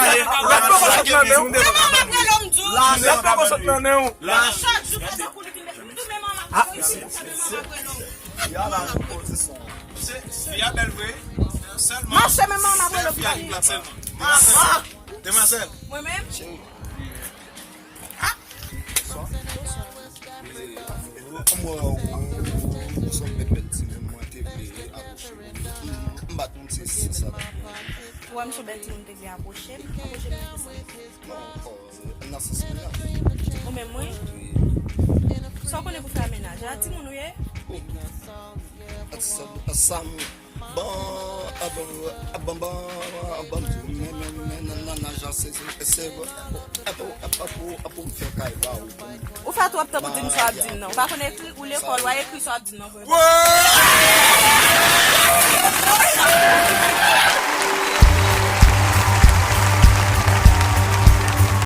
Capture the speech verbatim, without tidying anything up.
sa ye. Lèt poko sot nan men w. Lèt poko sot nan men w. Chak jou fè tankou li vin met. Li tou menm an map voye, li tou menm an map voye. Fi a bèl vre. Sèlman. Mache menm an map voye. Sèl fi a ki plat sèlman. Demwazèl. Demwazèl. Mwen menm. Mwen wè w, ou se yon bèl ti moun, mwen te vle apwoche w. M pa t konn se, se sa. Ou wè m se yon bèl ti moun, te vle apwoche m, apwoche m nan ki sans? Non, nan sans mennaj. Ou menm, wi? Wi. Sa w konnen pou fè a mennaj? A timoun ou ye? Sa, sa, sa, m, bon, a, bon, a, bon, bon, bon, bon, men, men, men, nan, nan, nan, jan se, se, se, se, pou, pou, pou, pou m fè kay ba ou. Ou fè twòp tan pou di m sa w ap di m nan. Ou pa konn ekri, ou lekòl, w a ekri sa w ap di m nan, vre?